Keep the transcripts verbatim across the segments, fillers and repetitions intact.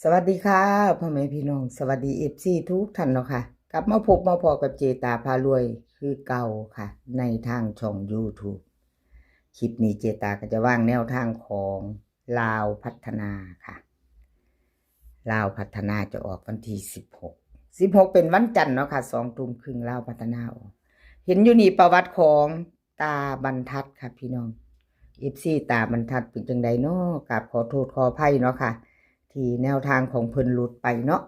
สวัสดีค่ะ พ่อแม่พี่น้อง สวัสดี เอฟซี ทุกท่านเนาะค่ะ กลับมาพบมาพ้อกับเจตาพารวยคือเก่าค่ะ ในทางช่อง YouTube คลิปนี้เจตาก็จะวางแนวทางของลาวพัฒนาค่ะ ลาวพัฒนาจะออกวันที่สิบหก สิบหก เป็นวันจันทร์เนาะค่ะ สองทุ่มครึ่งลาวพัฒนาออก เห็นอยู่นี่ประวัติของตาบรรทัดค่ะพี่น้อง เอฟซี ตาบรรทัดเป็นจังใดเนาะ กราบขอโทษขออภัยเนาะค่ะ ที่แนวทางของเพิ่นหลุดไปเนาะ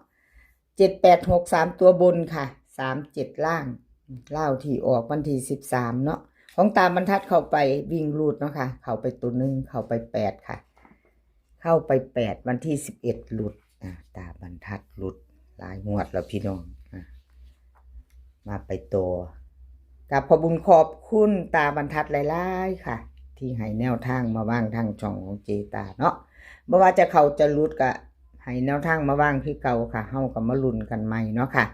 เจ็ดแปดหก สามตัวบนค่ะ สามเจ็ด ล่าง ลาวที่ออกวันที่สิบสามเนาะ ของตาบรรทัดเข้าไปวิ่งรูดเนาะค่ะ เข้าไปตัวหนึ่ง เข้าไปแปดค่ะ เข้าไปแปด วันที่สิบเอ็ด หลุด อ่า ตาบรรทัดหลุดหลายงวดแล้วพี่น้อง อ่า มาไปต่อ กราบขอบบุญขอบคุณตาบรรทัดหลายๆค่ะ ที่ให้แนวทางมาวางทางช่องของเจตาเนาะ บ่ว่าจะเข้าจะหลุดก็ให้แนวทางมาวางคือเก่าค่ะ เฮาก็มาลุ้นกันใหม่เนาะค่ะ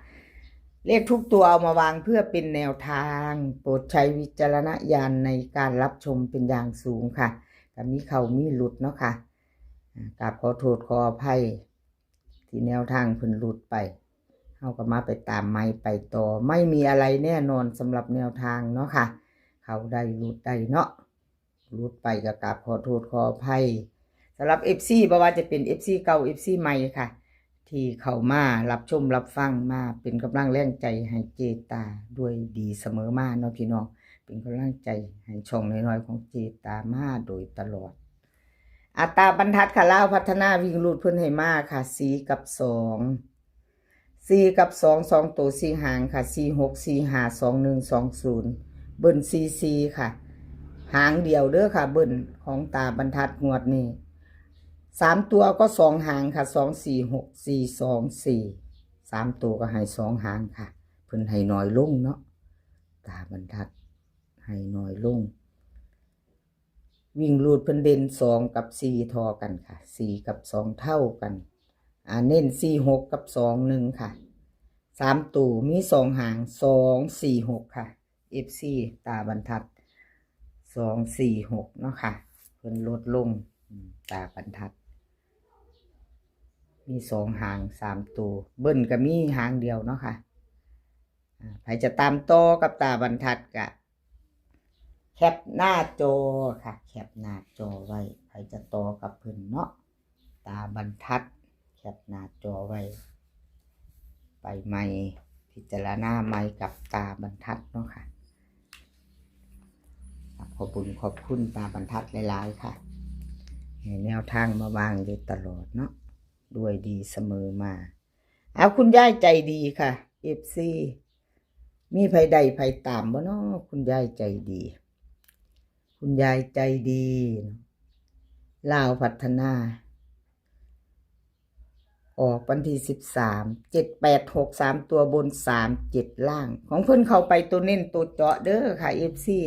เลขทุกตัวเอามาวางเพื่อเป็นแนวทาง โปรดใช้วิจารณญาณในการรับชมเป็นอย่างสูงค่ะ ก็มีเข้ามีหลุดเนาะค่ะ อ่ากราบขอโทษขออภัย ที่แนวทางเพิ่นหลุดไป เฮาก็มาไปตามใหม่ไปต่อ ไม่มีอะไรแน่นอนสำหรับแนวทางเนาะค่ะ เข้าได้หลุดได้เนาะ หลุดไปก็กราบขอโทษขออภัย สำหรับ เอฟซี บ่ว่าจะเป็น เอฟซี เก่า เอฟซี ใหม่ค่ะ ที่เข้ามารับชมรับฟังมาเป็นกำลังแรงใจให้เจตาด้วยดีเสมอมาเนาะพี่น้อง เป็นกำลังใจให้ช่องน้อยๆของเจตามาโดยตลอด อ่าตาบรรทัดค่ะ ลาวพัฒนาวิ่งรูดเพิ่นให้มาค่ะ สี่ กับ สอง สี่ กับ สอง สองตัวสี่หางค่ะ สี่ หก สี่ ห้า สอง หนึ่ง สอง ศูนย์ เบิ้ล สี่ สี่ ค่ะ หางเดียวเด้อค่ะ เบิ้ลของตาบรรทัดงวดนี้ สามตัวก็สองหางค่ะ สอง สี่ หก สี่ สอง สี่ สามตัวก็ให้สองหางค่ะ เพิ่นให้น้อยลงเนาะ ตาบรรทัดให้น้อยลง วิ่งรูดเพิ่นเด่น สอง กับ สี่ ทอกันค่ะ สี่ กับ สอง เท่ากัน อ่า เน้น สี่ หก กับ สอง หนึ่ง ค่ะ สามตัวมีสองหาง สอง สี่ หก ค่ะ เอฟซี ตาบรรทัด สอง สี่ หก เนาะค่ะ เพิ่นลดลง อืม ตาบรรทัด มีสองหาง สามตัว เบิ้ลก็มีหางเดียวเนาะค่ะ อ่า ใครจะตามต่อกับตาบรรทัดก็แคปหน้าจอค่ะ แคปหน้าจอไว้ ใครจะต่อกับเพิ่นเนาะ ตาบรรทัด แคปหน้าจอไว้ ไปใหม่ พิจารณาใหม่กับตาบรรทัดเนาะค่ะ ขอบคุณขอบคุณตาบรรทัดหลายๆค่ะ ให้แนวทางมาวางอยู่ตลอดเนาะ ด้วยดีเสมอมา เอาคุณยายใจดีค่ะ เอฟซี มีไผได้ไผตามบ่เนาะ คุณยายใจดี คุณยายใจดี ลาวพัฒนา ออกวันที่สิบสาม เจ็ดแปดหก สามตัวบน สามเจ็ด ล่าง ของเพิ่นเข้าไปตัวเน้นตัวเจาะเด้อค่ะ เอฟซี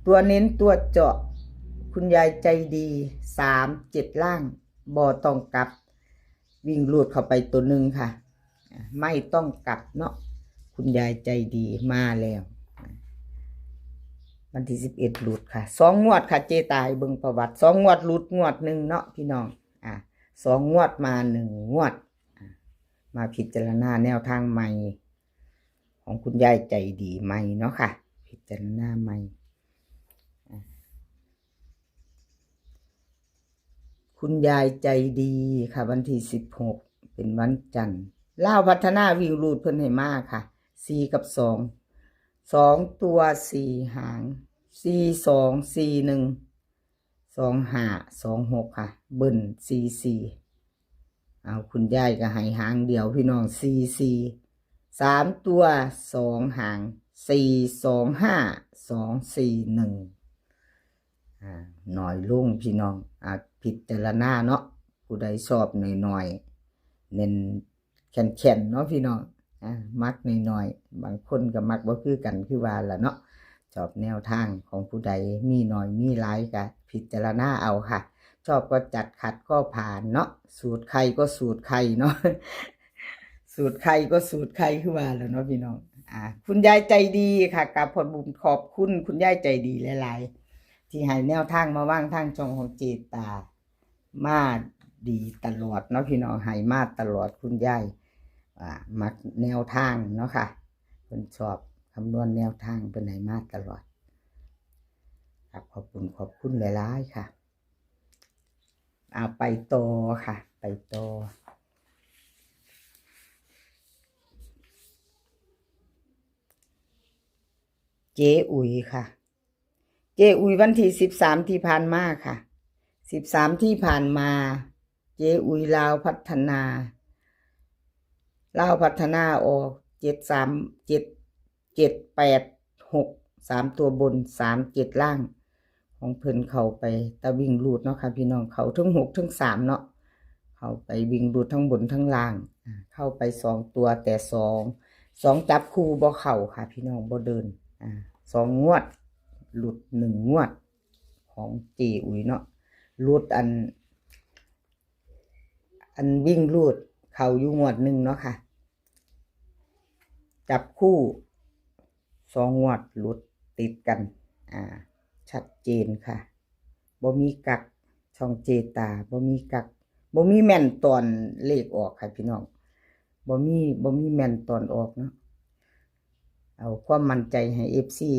ตัวเน้นตัวเจาะ คุณยายใจดี สามเจ็ด ล่าง บ่ต้องกลับ วิ่งรูดเข้าไปตัวหนึ่งค่ะ อ่ะ ไม่ต้องกลับเนาะ คุณยายใจดีมาแล้ว อ่ะ วันที่สิบเอ็ด หลุดค่ะ สองงวดค่ะ เจตาให้เบิ่งประวัติ สองงวดหลุดงวดหนึ่งเนาะพี่น้อง อ่ะ สองงวดมาหนึ่งงวด อ่ะ มาพิจารณาแนวทางใหม่ ของคุณยายใจดีใหม่เนาะค่ะ พิจารณาใหม่ อ่ะ คุณยายใจดีค่ะ วันที่สิบหก เป็นวันจันทร์ ลาวพัฒนาวิ่งรูดเพิ่นให้มาค่ะ สี่ กับ สอง สองตัวสี่หาง สี่ สอง สี่ หนึ่ง สอง ห้า สอง หก ค่ะ เบิ้ล สี่ สี่ เอาคุณยายก็ให้หางเดียวพี่น้อง สี่ สี่ สามตัวสองหาง สี่ สอง ห้า สอง สี่ หนึ่ง อ่า น้อยลงพี่น้อง อ่า พิจารณาเนาะ ผู้ใดชอบน้อยๆ เน้นแข็งๆ เนาะพี่น้อง อ่า มักน้อยๆ บางคนก็มักบ่คือกันคือว่าล่ะเนาะ ชอบแนวทางของผู้ใดมีน้อยมีหลายก็พิจารณาเอาค่ะ ชอบก็จัด ขัดก็ผ่านเนาะ สูตรใครก็สูตรใครเนาะ สูตรใครก็สูตรใครคือว่าล่ะเนาะพี่น้อง อ่า คุณยายใจดีค่ะ กราบขอบบุญขอบคุณคุณยายใจดีหลายๆ ที่ให้แนวทางมาวางทางช่องของเจตา มา ดีตลอดเนาะพี่น้อง ให้มาตลอดคุณยาย อ่า มักแนวทางเนาะค่ะ เพิ่นชอบคำนวณแนวทาง เพิ่นให้มาตลอด ครับ ขอบคุณ ขอบคุณหลายๆค่ะ เอาไปต่อค่ะ ไปต่อ เจ๊อุ๋ยค่ะ เจ๊อุ๋ยวันที่สิบสามที่ผ่านมาค่ะ สิบสามที่ผ่านมา เจ๊อุ๋ยลาวพัฒนา ลาวพัฒนาออก เจ็ดสาม เจ็ด เจ็ดแปดหก สามตัวบน สามเจ็ดล่าง ของเพิ่นเข้าไป แต่วิ่งรูดเนาะค่ะพี่น้อง เข้าทั้งหกทั้งสามเนาะ เข้าไปวิ่งรูดทั้งบนทั้งล่าง อ่า เข้าไปสองตัว แต่สอง สองจับคู่บ่เข้าค่ะพี่น้อง บ่เดิน อ่า สองงวด หลุดหนึ่งงวด ของเจ๊อุ๋ยเนาะ หลุดอัน อันวิ่งรูดเข้าอยู่งวดหนึ่งเนาะค่ะ จับคู่สองงวดหลุดติดกัน อ่า ชัดเจนค่ะ บ่มีกัก ช่องเจ๊ตา บ่มีกัก บ่มีแม่นตอนเลขออกค่ะพี่น้อง บ่มี บ่มีแม่นตอนออกเนาะ เอาความมั่นใจให้ เอฟซี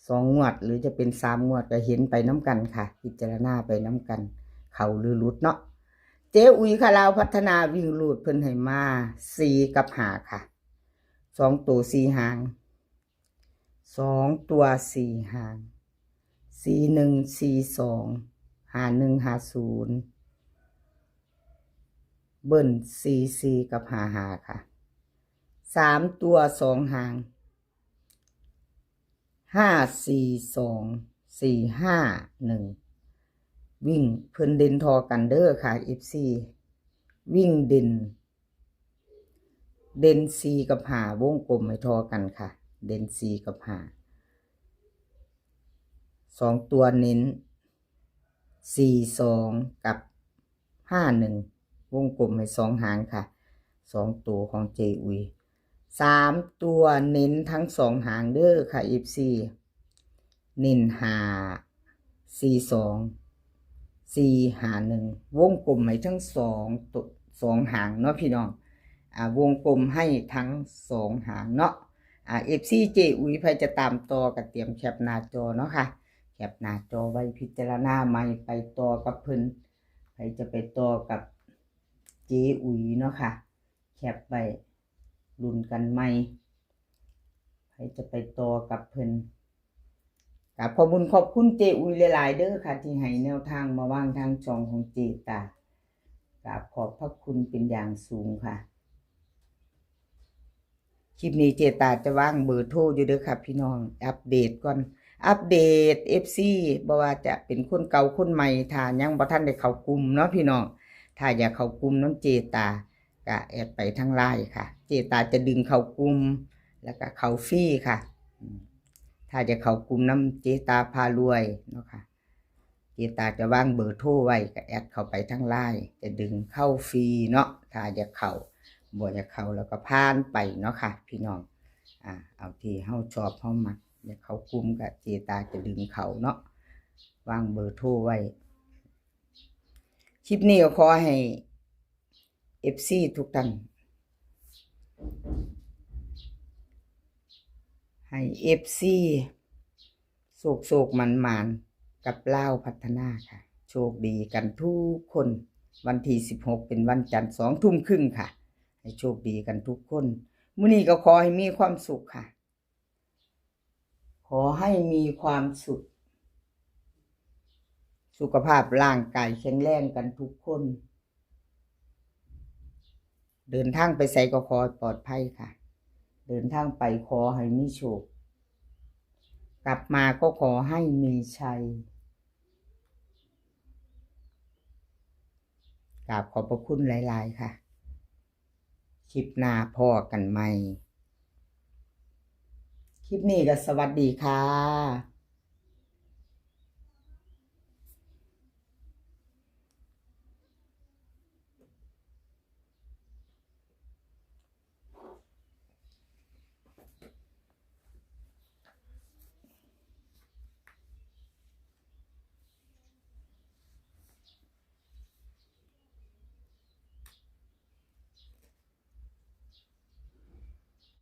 สองงวด หรือจะเป็นสามงวดก็เห็นไปนำกันค่ะ พิจารณาไปนำกัน เข้าหรือหลุดเนาะ เจ๊อุ๋ยค่ะ ลาวพัฒนาวิ่งรูดเพิ่นให้มา สี่กับห้าค่ะ สองตัวสี่หาง สองตัวสี่หาง สี่หนึ่ง สี่สอง ห้าหนึ่ง ห้าศูนย์ เบิ้ล สี่สี่ กับ ห้าห้า ค่ะ สามตัวสองหาง ห้าสี่สอง สี่ห้าหนึ่ง วิ่งเพิ่นเด่นทอกันเด้อค่ะ เอฟซี วิ่งเด่น เด่นสี่กับห้า วงกลมให้ทอกันค่ะ เด่นสี่กับห้า สองตัวเน้น สี่สอง กับ ห้าหนึ่ง วงกลมให้สองหางค่ะ สองตัวของเจ๊อุ๋ย สามตัวเน้นทั้งสองหางเด้อค่ะ เอฟซี เน้น ห้าสี่สอง สี่ห้าหนึ่ง วงกลมให้ทั้งสองตัว สองหางเนาะพี่น้อง อ่า วงกลมให้ทั้งสองหางเนาะ อ่า เอฟซี เจ๊อุ๋ย ไผจะตามต่อก็เตรียมแคปหน้าจอเนาะค่ะ แคปหน้าจอไว้พิจารณาใหม่ ไปต่อกับเพิ่น ไผจะไปต่อกับเจ๊อุ๋ยเนาะค่ะ แคปไว้ ลุ้นกันใหม่ ไผจะไปต่อกับเพิ่น กราบขอบบุญขอบคุณเจ๊อุ๋ยหลายๆเด้อค่ะ ที่ให้แนวทางมาวางทางช่องของเจ๊ตา กราบขอบพระคุณเป็นอย่างสูงค่ะ คลิปนี้เจ๊ตาจะวางเบอร์โทรอยู่เด้อค่ะพี่น้อง อัปเดตก่อน อัปเดต เอฟซี บ่ว่าจะเป็นคนเก่าคนใหม่ ถ้ายังบ่ทันได้เข้ากลุ่มเนาะพี่น้อง ถ้าอยากเข้ากลุ่มนำเจ๊ตา ก็แอดไปทางไลน์ค่ะ เจ๊ตาจะดึงเข้ากลุ่ม แล้วก็เข้าฟรีค่ะ อืม ถ้าจะเข้ากลุ่มนำเจ๊ตาพารวยเนาะค่ะ เจ๊ตาจะวางเบอร์โทรไว้ ก็แอดเข้าไปทางไลน์ จะดึงเข้าฟรีเนาะ ถ้าอยากเข้า บ่อยากเข้าแล้วก็ผ่านไปเนาะค่ะ พี่น้อง อ่า เอาที่เฮาชอบเฮามัก อยากเข้ากลุ่มก็เจ๊ตาจะดึงเข้าเนาะ วางเบอร์โทรไว้ คลิปนี้ก็ขอให้ เอฟซี ทุกท่าน ให้ เอฟซี โชคๆ หมานๆ กับลาวพัฒนาค่ะ โชคดีกันทุกคน วันที่สิบหกเป็นวันจันทร์ สองทุ่มครึ่งค่ะ ให้โชคดีกันทุกคน มื้อนี้ก็ขอให้มีความสุขค่ะ ขอให้มีความสุข สุขภาพร่างกายแข็งแรงกันทุกคน เดินทางไปไสก็ขอให้ปลอดภัยค่ะ เดินทางไปขอให้มีโชค กลับมาก็ขอให้มีชัย กราบขอบพระคุณหลายๆค่ะ คลิปหน้าพ้อกันใหม่ คลิปนี้ก็สวัสดีค่ะ